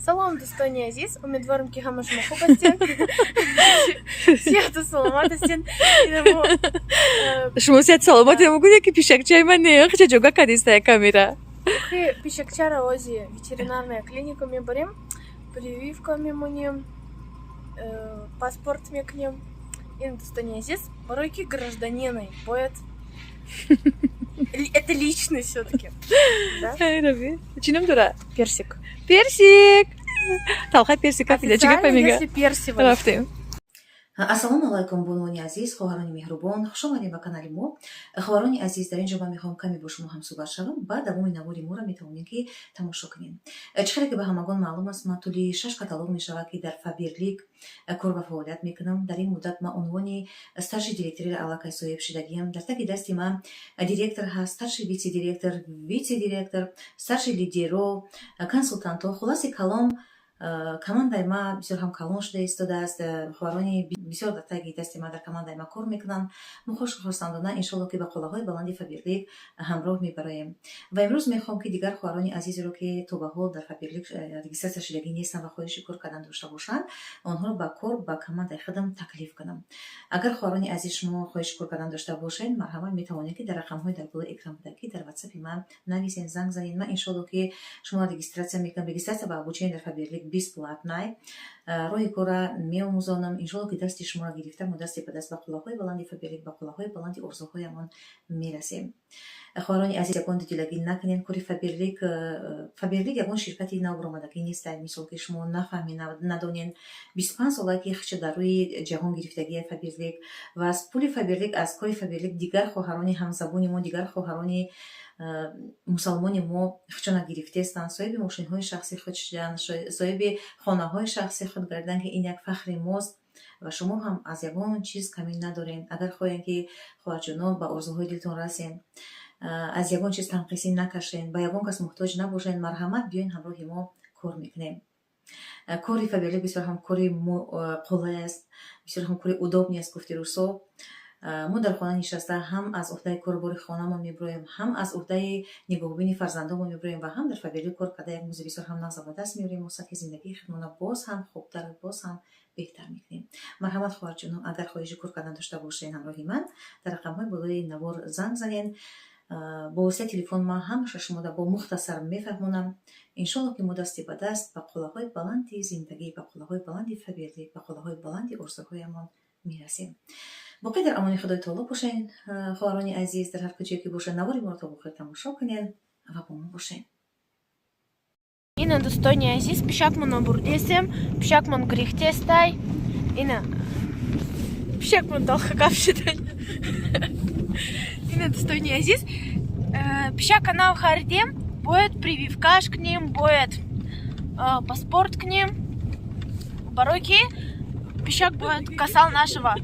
Салом, дӯстони азиз, умедворам, ки ҳама шумо хуб ҳастед, сиҳату саломат ҳастед. Шумо сиҳату саломат мегӯед, ки пишакчаи ман не хича ҷога кадистая камера. Охи, пишакчара ози ветеринарная клиника мебарем, прививка мемонем, паспорт мекунем. Ин, дӯстони азиз, барое ки гражданинай бояд, это личность всё-таки. Чӣ ном дора? Персик. Персик, талхай, персик кафида, чӣ гапа мега? Рафтем. Ассалому алайкум, бонувони азиз, хоҳарони меҳрубон, хуш омадем ба канали мо. Хоҳарони азиз, дар ин ҷо ман мехоҳам каме бо шумо ҳамсӯҳбат шавам. Ба давоми навори моро метавонем, ки тамошо кунем. Чӣ хеле ки ба ҳамагон маълум аст, ман тӯли шаш каталог мешавад, ки дар Фаберлик кор ва фаъолият мекунам. Дар ин муддат ман унвони старший директориро аллакай соҳиб шудагиам. Дар таги дасти ман директор ҳаст, старший вице-директор, вице-директор, старший лидеро, консултантҳо. Хулоси калом, командаи ма бисёр ҳам калон шуда истодааст. Хоҳарони бисёр дар таги дасти ма, дар командаи ма кор мекунанд. Мо хуш хурсандона, иншолло, ки ба қуллаҳои баланди Фаберлик ҳамроҳ мебароем. Ва имрӯз мехоҳам, ки дигар хоҳарони азизеро, ки то ба ҳол дар Фаберлик регистрация шудагӣ нестанд ва хоҳиши кор кардан дошта бошанд, онҳоро ба кор ба командаи худам таклиф кунам. Агар, хоҳарони азиз, шумо хоҳиши кор кардан дошта бошед, марҳамат, метавонед, ки дар рақамҳои дар болои экран буда, ки дар ватсапи ман нависен, занг занед. Ман, иншолло, ки шуморо регистрация мекунам. Регистрация ба обучение дар Фаберлик бесплатный. Роҳи кора меомӯзонам. Иншолло, ки дасти шуморо гирифта, мо дасти ба даст ба қуллаҳои баланди Фаберлик, ба қуллаҳои баланди орзуҳоямон мерасем. Хоҳарони азиз, ягон дудилагӣ накунед. Кори Фаберлик, Фаберлик ягон ширкати нав баромадагӣ нест, мисол, ки шумо нафаҳмед, надонед. 25 сола ки хича дар рӯи ҷаҳон гирифтагия Фаберлик. Ва аз пули Фаберлик, аз кори Фаберлик дигар хоҳарони ҳамзабони мо, дигар хоҳарони мусалмони мо хичона гирифтаестанд, соҳиби мошинҳои шахси худ шуданд, соҳиби хонаҳои шахси худ гардиданд, ки ин як фахри мост. Ва шумо ҳам аз ягон чиз камӣ надоред. Агар хоҳем, ки, хоҳарҷоно, ба орзуҳои дилтон расен, аз ягон чиз танқисӣ накашен, ба ягон кас муҳтоҷ набошен, марҳамат, биёен, ҳамроҳи мо кор мекунем. Кори Фаберлик бисёр ҳам кори қулай аст, бисёр ҳам кори удобный аст, гуфти русо. Мо дар хона нишаста ҳам аз уҳдаи корубори хонамон мебироем, ҳам аз уҳдаи нигоҳубини фарзандонмон мебироем ва ҳам дар Фаберлик кор карда як музди бисёр ҳам нағза ба даст меорем. Мо сатҳи зиндагии худмонро боз ҳам хубтар, боз ҳам беҳтар мекунем. Марҳамат, хоҳарҷоно, агар хоҳиши кор кардан дошта бошед, ҳамроҳи ман дар рақамҳои болои навор занг занед. Бо воситаи телефон ман ҳамаша шумода бо мухтасар мефаҳмонам. Иншолло, ки мо дасти ба даст ба қуллаҳои баланди зиндагӣ, ба қуллаҳои баланди Фаберлик, ба қуллаҳои баланди орзуҳоямон мерасем. Боқӣ дар амони Худои Таоло бошед, хоҳарони азиз. Дар ҳар куҷое ки бошед, навори моро то охир тамошо кунед ва бо мо бошед. Ина, дӯстони азиз, пишакмонро бурдесем, пишакмон гирифтестай. Ина, пишакмон талхакап шудай. Ина, дӯстони азиз, пишака нав харидем, бояд прививкаш кунем, бояд паспорт кунем, барое ки пишак бояд касал нашава.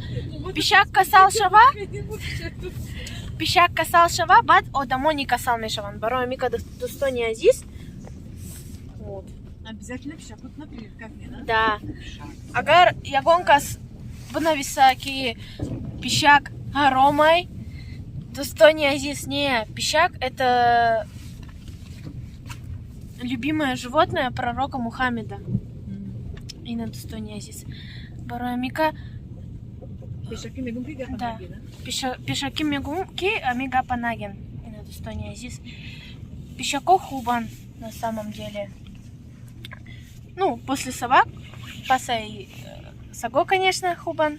Пишак касал шава, пишак касал шава, баъд одамони касал мешаванд. Барои мика, дӯстони азиз, вот. Обязательно пишакот на прививках, не? Да, агар ягон кас бинависа, ки пишак ҳаромай, дӯстони азиз, не, пишак — это любимое животное пророка Мухаммеда. Ина, дӯстони азиз, барои мика. Пешакӣ мегум, ки гапа Да. Пешакӣ мегум, ки ами гапа наген. Ина, дӯстони азиз, пишако хубан на самом деле. Ну, после собак, пасай саго, конечно, хубан,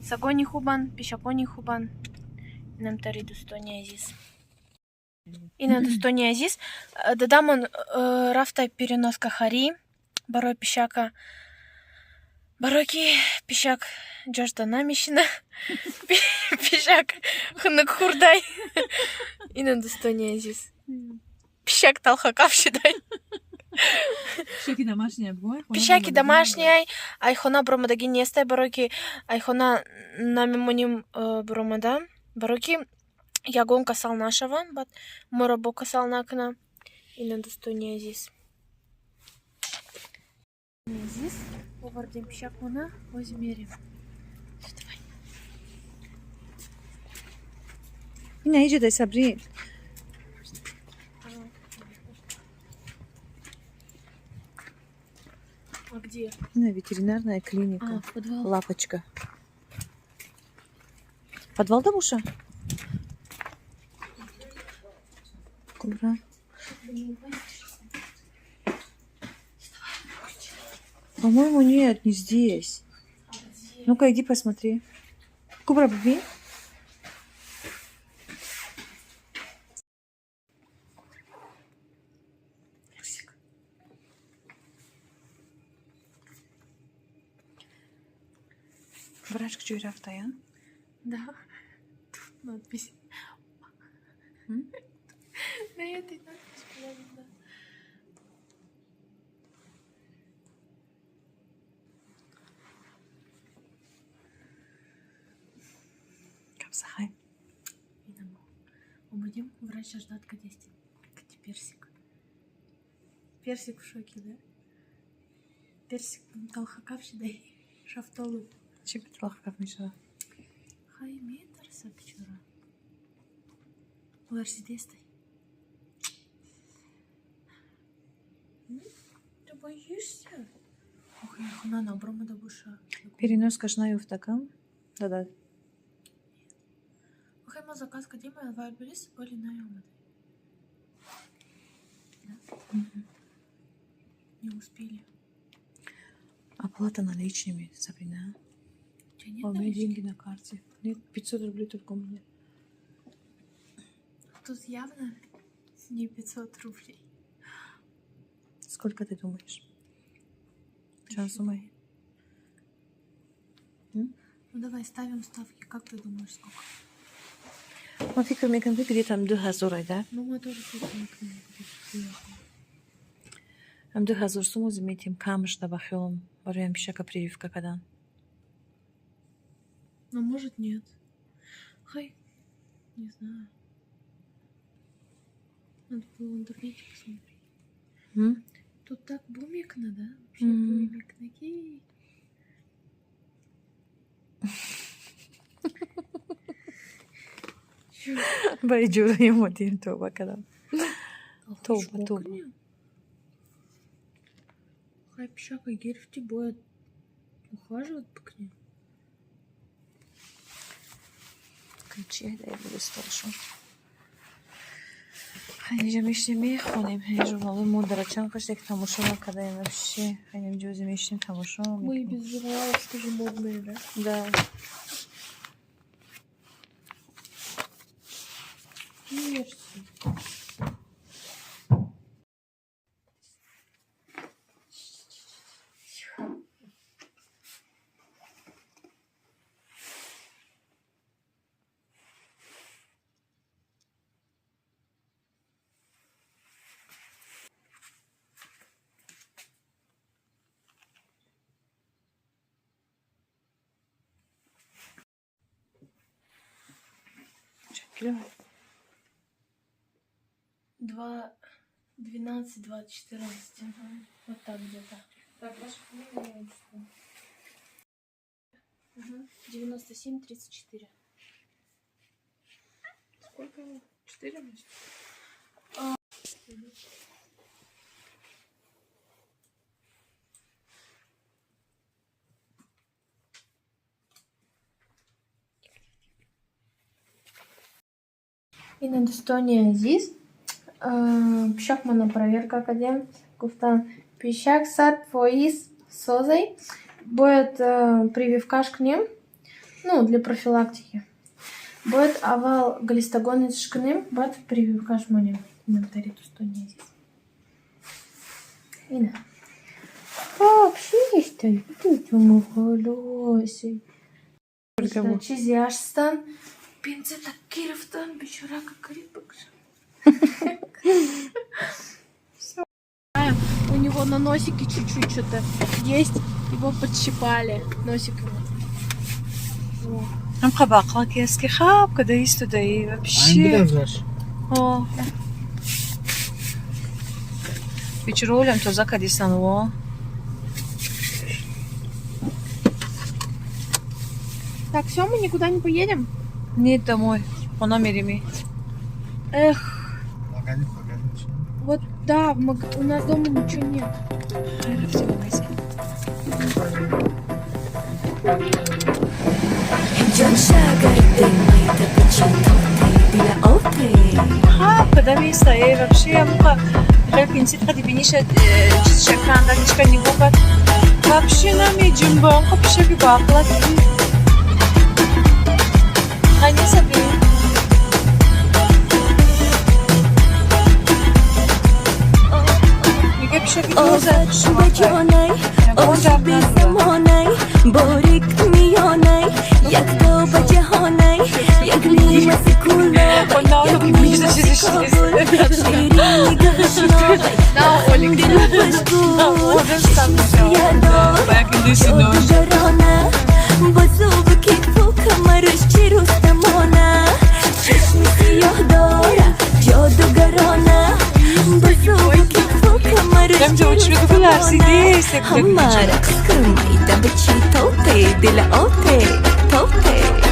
саго не хубан, пишако не хубан. Инамтари, дӯстони азиз. Ина, дӯстони азиз, дадамон рафта переноска харӣ барои пишака, барое ки пишак ҷошда намешина, пишак хунук хӯрдай. Ина, дӯстони азиз, пишак талхакап шудай. Пишаки домашняя бывает? Пишаки домашняй, айхона баромадагӣ нестай, барое ки айхона намемоним баромада, барое ки ягон касал нашаванд, баъд моро бо касал накуна. Ина, дӯстони азиз, азиз, овардем пишакмона, ҳозир мерем. Давай. Ина, иҷодай, Сабрин. А где? На ветеринарная клиника. А, в подвал. Лапочка. Подвал да буша? Кубра. По-моему, нет, не здесь. Ну-ка, иди посмотри. Кубра, бби. Персик. Врач куҷои рафтая? Да. Тут надпись. М? На этой надпись была видна. Капсахай. Омадем, врач ждат кадести. Кати персик. Персик в шоке, да? Персик талхакав дай шафтолу. Чӣ ба талхакав мешавад? Хай метарса бичора. Ларсидестай. Ты боишься? Ох, я хона на бромада буша. Переноскаш наёфтакам? Дада. Охай ма заказ кадима вайберис оли наёмада. Не успели. Оплата наличными, Сабрина. У тебя нет А у меня налички? деньги на карте. Нет, 500 рублей только у меня. Тут явно не 500 рублей. Сколько ты думаешь? Чанд сумай? Ну давай ставим ставки. Как ты думаешь, сколько? Ман фикр мекунам, ки где там 2000 айда. Ну мы тоже фикр мекунем, где-то Ам 2000 суму метем кам шуда ба хиёлам барои пишака прививка кардан. Ну может, нет. Хай, не знаю. Надо было в интернете посмотреть. М? Тут так бумикно, да? Вообще бумикно. Ки. Чё? Ба иҷозаи омадем, тавба кардам. Тавба, тавба. Хай пишака гирифти бояд ухаживать по к ней. Ключи дай буду столшон. Хайнҷа мешинем, мехонем. Ҳай журналои модара чанд қаш як тамошо накардаем вообще. Хайнем ҷозе мешинем, тамошо Мы и мекунем. без журналов, скажи, модные, да? Да. Персик. Чанд кило? 2, 12, 2, 14. Вот так где-то. Так, ваше фамилия, имя, отчество. 97, 34. Сколько ему? 4 месяца? Ина дӯстони азиз, пишак мана проверка кардем. Гуфтан, пишак 100% созай. Бояд прививкаш кунем, ну, для профилактики. Бояд аввал глистогониш кунем, баъд прививкаш монем. Инамтари дӯстони азиз. Ина. Вообще, ты чизи ҳастан. Пинцета гирифтан, бичора как рыбок. У него на носике чуть-чуть что-то есть, его подщипали. Носик его. Ҳам қабақла ки аст, ки хаб када истодаи вообще. О. Бечоролям тоза кадисан во. Так, все, мы никуда не поедем? Нет, домой. Хона мерими. Эх, Магазин, магазин. вот да, у нас дома ничего нет. Хай, рафтем магазин. Ҷон шагарде майда бичи тоте дила оте. Ха, када места, э, вообще, амука хел пинсет қади биниша чизша канда, ничка нигоҳ кард. Вообще намеҷунба, амука пишаки баақлат. Ханеса би. Мега пишаки доза. Офат ба ҷонай, ошуби замонай, борик миёнай, якто ба ҷаҳонай, як нимаси Кӯлобай, як нимаси Кобул, ширин нигаҳаш нобай, дилу машғул, чашми сиёҳдор, ҷодугарона, бозуву китфу камараш чи рустамона, чашми сиёҳ дора, ҷодугарона, бозуву китфу камараш Прям чи очень люблю рустамона, ларсиди, ҳама рақс кун, майда бичи тоте дила оте тоте.